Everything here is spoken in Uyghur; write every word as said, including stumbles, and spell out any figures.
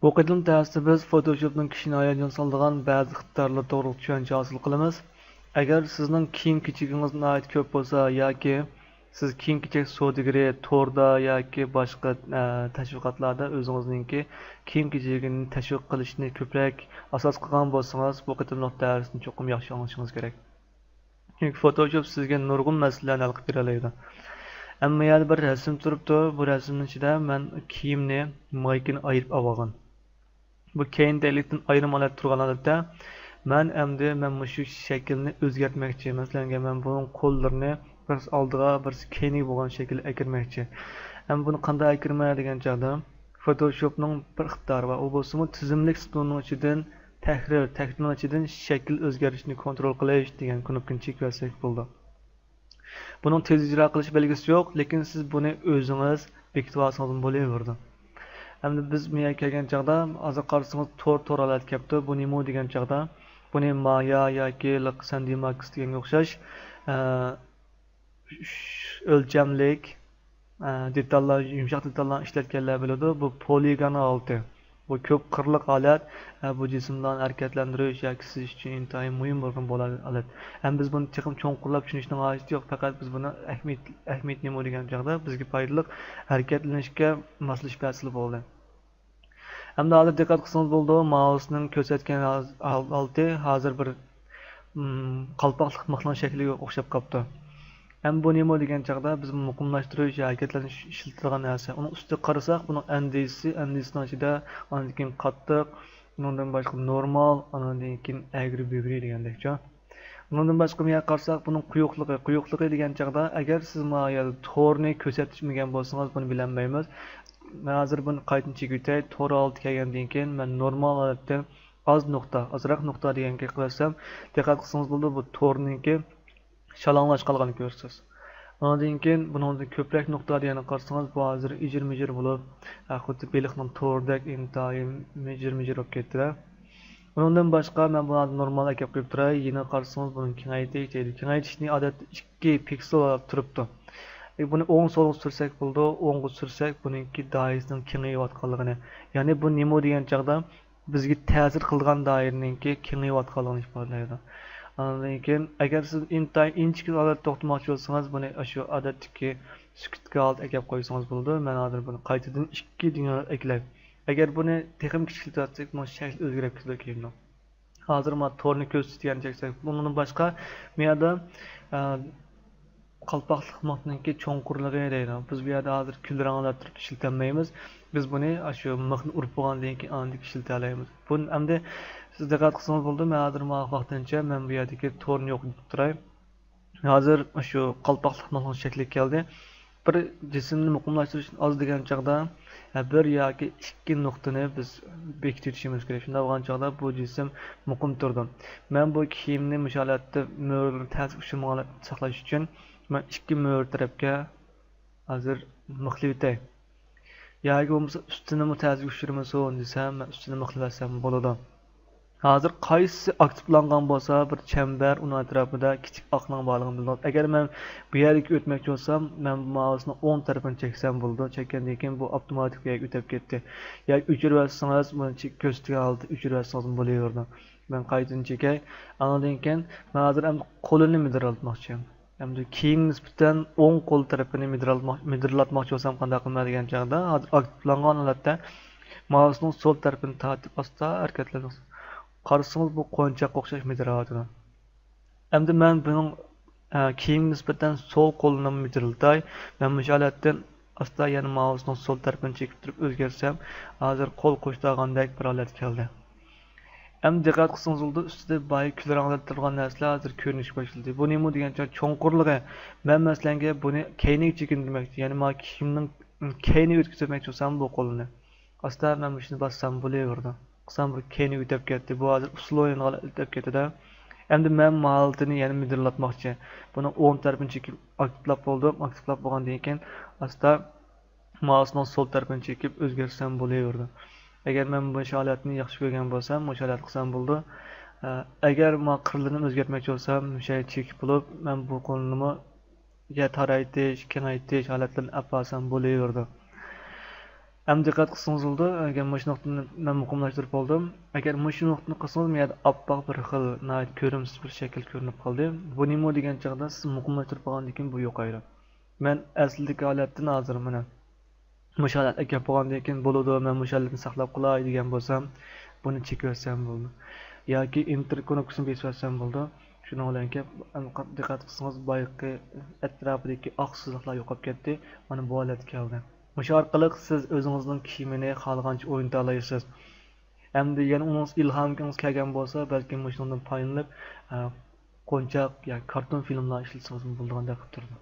بۇ قېتىم دەرستە بىز فوتوشوپنىڭ كىشىنى ھاياجان سالىدىغان بەزى ئىقتىدارلىرى توغرىلىق چۈشەنچە ھاسىل قىلىمىز. ئەگەر سىزنىڭ كىيىم-كېچىكىڭىز ناھايىتى كۆپ بولسا ياكى سىز كىيىم-كېچەك سودىگىرى، توردا ياكى باشقا، ئە، تەشۋىقاتلاردا ئۆزىڭىزنىڭكى كىيىم-كېچىكىنى تەشۋىق قىلىشنى كۆپرەك ئاساس قىلغان بولسىڭىز، بۇ قېتىملىق دەرسنى چوقۇم ياخشى ئاڭلىشىڭىز كېرەك. چۈنكى فوتوشوپ سىزگە نۇرغۇن مەسىلىلەرنى ھەل قىلىپ بېرەلەيدۇ. ئەمما يەنە بىر رەسىم تۇرۇپتۇ. بۇ رەسىمنىڭ ئىچىدە مەن كىيىمنى، مايكىنى ئايرىپ ئاۋالغان. بۇ كەينى دەيلىكتىن ئايرىم ھالەتتە تۇرغان ھالەتتە مەن ئەمدى مەن مۇشۇ شەكىلنى ئۆزگەرتمەكچى. مەسىلەن، مەن بۇنىڭ قوللىرىنى بىرسى ئالدىغا، بىرسى كەينىگە بولغان شەكىلگە ئەكىرمەكچى. ئەمما بۇنى قانداق ئەكىرمەي دېگەن چاغدا، فوتوشوپنىڭ بىر ئىقتىدارى بار. ئۇ بولسىمۇ تىزىملىك ستۇلنىڭ ئىچىدىن تەھرىر، تەھرىرنىڭ ئىچىدىن شەكىل ئۆزگەرتىشنى كونترول قىلىش دېگەن كنوپكىنى چېكىۋەتسەك بولىدۇ. بۇنىڭ تېز ئىجرا قىلىش بەلگىسى يوق، لېكىن سىز بۇنى ئۆزىڭىز بېكىتىۋالسىڭىزمۇ بولۇۋېرىدۇ. ئەمدى بىز بۇ يەرگە كەلگەن چاغدا، ھازىر قارىسىڭىز تور، تور ھالەتكە كەپتۇ. بۇ نېمە دېگەن چاغدا، بۇنى مايا ياكى لىق سەندىماكس دېگەنگە ئوخشاش، ئە، ئۈچ ئۆلچەملىك، ئە، دېتاللار، يۇمشاق دېتاللارنى ئىشلەتكەنلەر بىلىدۇ. بۇ پولىگون ھالىتى. بۇ كۆپ قىرلىق ھالەت، ئە، بۇ جىسىملارنى ھەرىكەتلەندۈرۈش ياكى سىزىش ئۈچۈن ئىنتايىن مۇھىم بولغان بۇ ھالەت. ھەم بىز بۇنى تېخىمۇ چوڭقۇرلاپ چۈشىنىشنىڭ ھاجىتى يوق، پەقەت بىز بۇنى ئەھمىيەت، ئەھمىيەت نېمە دېگەن چاغدا بىزگە پايدىلىق ھەرىكەتلىنىشكە ماسلىشىپ بەرسىلا بولدى. ئەمدى ھازىر دىققەت قىلسىڭىز بولىدۇ، مائۇسنىڭ كۆرسەتكەن ھال-، ھالىتى ھازىر بىر، ئىم، قالپاقلىق مىخنىڭ شەكلىگە ئوخشاپ قاپتۇ. ئەمدى بۇ نېمە دېگەن چاغدا بىز مۇقىملاشتۇرۇش، ھەرىكەتلەندۈرۈش ئىشلىتىدىغان نەرسە. ئۇنىڭ ئۈستىگە قارىساق، بۇنىڭ ئەندىزىسى، ئەندىزىسىنىڭ ئىچىدە ئاندىن كېيىن قاتتىق، ئۇنىڭدىن باشقا نورمال، ئاندىن كېيىن ئەگرى بۈگرى دېگەندەكچۇ. ئۇنىڭدىن باشقا بۇ يەرگە قارىساق، بۇنىڭ قويۇقلۇقى، قويۇقلۇقى دېگەن چاغدا، ئەگەر سىز مانا يەردە تورنى كۆرسەتمىگەن بولسىڭىز، بۇنى بىلەلمەيمىز. مەن ھازىر بۇنى قايتىدىن چېكىۋېتەي. تور ھالىتىگە كەلگەندىن كېيىن، مەن نورمال ھالەتتىن ئاز نۇقتا، ئازراق نۇقتا دېگەنگە قىلىۋەتسەم، دىققەت قىلسىڭىز بولىدۇ، بۇ تورنىڭكى شالاڭلاشقانلىقىنى كۆرىسىز. ئاندىن كېيىن بۇنىڭدىن كۆپرەك نۇقتا دېگەنگە قارىسىڭىز، بۇ ھازىر ئىجىر-مىجىر بولۇپ، ھە، خۇددى بېلىقنىڭ تورىدەك ئىنتايىن مىجىر-مىجىر بولۇپ كەتتى-دە. ئۇنىڭدىن باشقا مەن بۇنى ھازىر نورمال ئەكەپ قويۇپ تۇراي. يەنە قارىسىڭىز، بۇنى كېڭەيتىش دەيدۇ. كېڭەيتىشنى ئادەتتە ئىككى پىكسېل تۇرۇپتۇ. بۇنى ئوڭ سولغا سۈرسەك بولىدۇ. ئوڭغا سۈرسەك، بۇنىڭكى دائىرىسىنىڭ كېڭىيىۋاتقانلىقىنى. يەنى بۇ نېمە دېگەن چاغدا، بىزگە تەسىر قىلىدىغان دائىرىنىڭكى كېڭىيىۋاتقانلىقىنى ئىپادىلەيدۇ. ئاندىن كېيىن، ئەگەر سىز ئىنتايىن ئىنچىكە ھالەتتە توختىماقچى بولسىڭىز، بۇنى ئاشۇ ئادەتتىكى سۈكۈتكە ھالەتتە ئەكەپ قويسىڭىز بولىدۇ. مەن ھازىر بۇنى قايتىدىن ئىككى دۇنيا ئەكلەي. ئەگەر بۇنى تېخىمۇ كىچىكلىتىۋەتسەك، بۇنىڭ شەكلى ئۆزگىرىپ كېتىدۇ كېيىن. ھازىر مانا تورنى كۆرسىتىدىغان چەكسەك، بۇنىڭدىن باشقا بۇ يەردە، ئە، قالپاقلىق مىخنىڭكى چوڭقۇرلۇقى دەيدۇ. بىز بۇ يەردە ھازىر كۈل رەڭلەندۈرۈپ ئىشلىتەلمەيمىز. بىز بۇنى ئاشۇ مىخنى ئۇرۇپ بولغاندىن كېيىن ئاندىن كېيىن ئىشلىتەلەيمىز. بۇنى ئەمدى سىز دىققەت قىلسىڭىز بولىدۇ، مەن ھازىر ماۋاقىتىنچە مەن بۇ يەردىكى تورنى يوقىتىپ تۇراي. ھازىر شۇ قالپاقلىق مىخنىڭ شەكلى كەلدى. بىر جىسىمنى مۇقىملاشتۇرۇش ئۈچۈن ئاز دېگەن چاغدا، ھە، بىر ياكى ئىككى نۇقتىنى بىز بېكىتىۋېتىشىمىز كېرەك. شۇنداق بولغان چاغدا بۇ جىسىم مۇقىم تۇرىدۇ. مەن بۇ كىيىمنى مۇشۇ ھالەتتە مۆرىلىرى تەسكە ئۇچرىمىغان ھالەتتە ساقلاش ئۈچۈن مەن ئىككى مۆرە تەرەپكە ھازىر مىخلىۋېتەي. ياكى بولمىسا ئۈستىنىمۇ تەسكە ئۇچرىمىسۇن دېسەم، مەن ئۈستىنى مىخلىۋەتسەم بولىدۇ. ھازىر قايسىسى ئاكتىپلانغان بولسا، بىر چەمبەر ئۇنىڭ ئەتراپىدا كىچىك ئاقنىڭ بارلىقىنى بىلدىڭىز. ئەگەر مەن بۇ يەردىكى ئۆتمەكچى بولسام، مەن بۇ مائۇسنىڭ ئوڭ تەرىپىنى چەكسەم بولىدۇ. چەككەندىن كېيىن بۇ ئاپتوماتىك بۇ يەرگە ئۆتۈپ كەتتى. ياكى ئۆچۈرۈۋەتسىڭىز، بۇنى چېك-، كۆرسىتىدىغان ھالەتتە ئۆچۈرۈۋەتسىڭىزمۇ بولۇۋېرىدۇ. مەن قايتىدىن چېكەي. ئاندىن كېيىن مەن ھازىر ئەمدى قولىنى مىدىرلاتماقچى. ئەمدى كېيىنگە نىسبەتەن ئوڭ قول تەرىپىنى مىدىرلاتماق-، مىدىرلاتماقچى بولسام قانداق قىلىمەن دېگەن چاغدا، ھازىر ئاكتىپلانغان ھالەتتە مائۇسنىڭ سول تەرىپىنى تارتىپ ئاستا ھەرىكەتلەندۈرسەڭ، قارىسىڭىز بۇ قونچاققا ئوخشاش مىدىرلاۋاتىدۇ. ئەمدى مەن بۇنىڭ، ئە، كېيىنگە نىسبەتەن سول قولىنىمۇ مىدىرلىتاي. مەن مۇشۇ ھالەتتىن ئاستا يەنە مائۇسنىڭ سول تەرىپىنى چېكىپ تۇرۇپ ئۆزگەرتسەم، ھازىر قول قوشتالغاندەك بىر ھالەت كەلدى. ئەمدى دىققەت قىلسىڭىز بولىدۇ، ئۈستىدە بايا كۈل رەڭلەندە تۇرغان نەرسىلەر ھازىر كۆرۈنۈشكە باشلىدى. بۇ نېمە دېگەن چاغ-، چوڭقۇرلۇقى. مەن مەسىلەنگە بۇنى كەينىگە چېكىندۈرمەكچى، يەنى مانا كىيىمنىڭ كەينىگە ئۆتكۈزمەكچى بولسام بۇ قولنى. ئاستا مەن مۇشۇنى باسسام بولۇۋېرىدۇ. قىلسام بىر كەينىگە ئۆتۈپ كەتتى. بۇ ھازىر ئۇسسۇل ئوينىغان ئۆتۈپ كەتتى-دە. ئەمدى مەن مۇ ھالىتىنى يەنە مىدىرلاتماقچى. بۇنىڭ ئوڭ تەرىپىنى چېكىپ ئاكتىپلاپ بولدۇم. ئاكتىپلاپ بولغاندىن كېيىن ئاستا مائۇسنىڭ سول تەرىپىنى چېكىپ ئۆزگەرتسەم بولۇۋېرىدۇ. ئەگەر مەن مۇشۇ ھالەتنى ياخشى كۆرگەن بولسام، مۇشۇ ھالەت قىلسام بولىدۇ. ئە، ئەگەر ما قىرلىرىنى ئۆزگەرتمەكچى بولسام، مۇشۇ يەرگە چېكىپ بولۇپ، مەن بۇ قولنىمۇ يا تارايتىش، كېڭەيتىش ھالەتلىرىنى ئەپ بارسام بولۇۋېرىدۇ. ئەمدى دىققەت قىلسىڭىز بولىدۇ، ئەگەر مۇشۇ نۇقتىنى مەن مۇقىملاشتۇرۇپ بولدۇم. ئەگەر مۇشۇ نۇقتىنى قىلسىڭىز، مۇ يەردە ئاپئاق بىر خىل ناھايىتى كۆرۈمسىز بىر شەكىل كۆرۈنۈپ قالدى. بۇ نېمە دېگەن چاغدا سىز مۇقىملاشتۇرۇپ بولغاندىن كېيىن بۇ يوقايدۇ. مەن ئەسلىدىكى ھالەتتىن ھازىر مانا مۇشۇ ھالەتكە كەپ بولغاندىن كېيىن بولىدۇ، مەن مۇشۇ ھالەتنى ساقلاپ قالاي دېگەن بولسام، بۇنى چېكىۋەتسەم بولىدۇ. ياكى ئېنتېر كنوپكىسىنى بېسىۋەتسەم بولىدۇ. شۇنىڭ بىلەن كېلىپ، دىققەت قىلسىڭىز، بايىقى ئەتراپىدىكى ئاق سىزىقلار يوقاپ كەتتى. مانا بۇ ھالەتكە كەلدى. مۇشۇ ئارقىلىق سىز ئۆزىڭىزنىڭ كىيىمىنى خالىغانچە ئوينىتالايسىز. ئەمدى يەنە ئۇنىڭ ئىلھامىڭىز كەلگەن بولسا، بەلكىم مۇشۇنىڭدىن پايدىلىنىپ، ئە، قونچاق ياكى كارتون فىلىملار ئىشلىتسىڭىزمۇ بولىدىغاندەك قىلىپ تۇرىدۇ.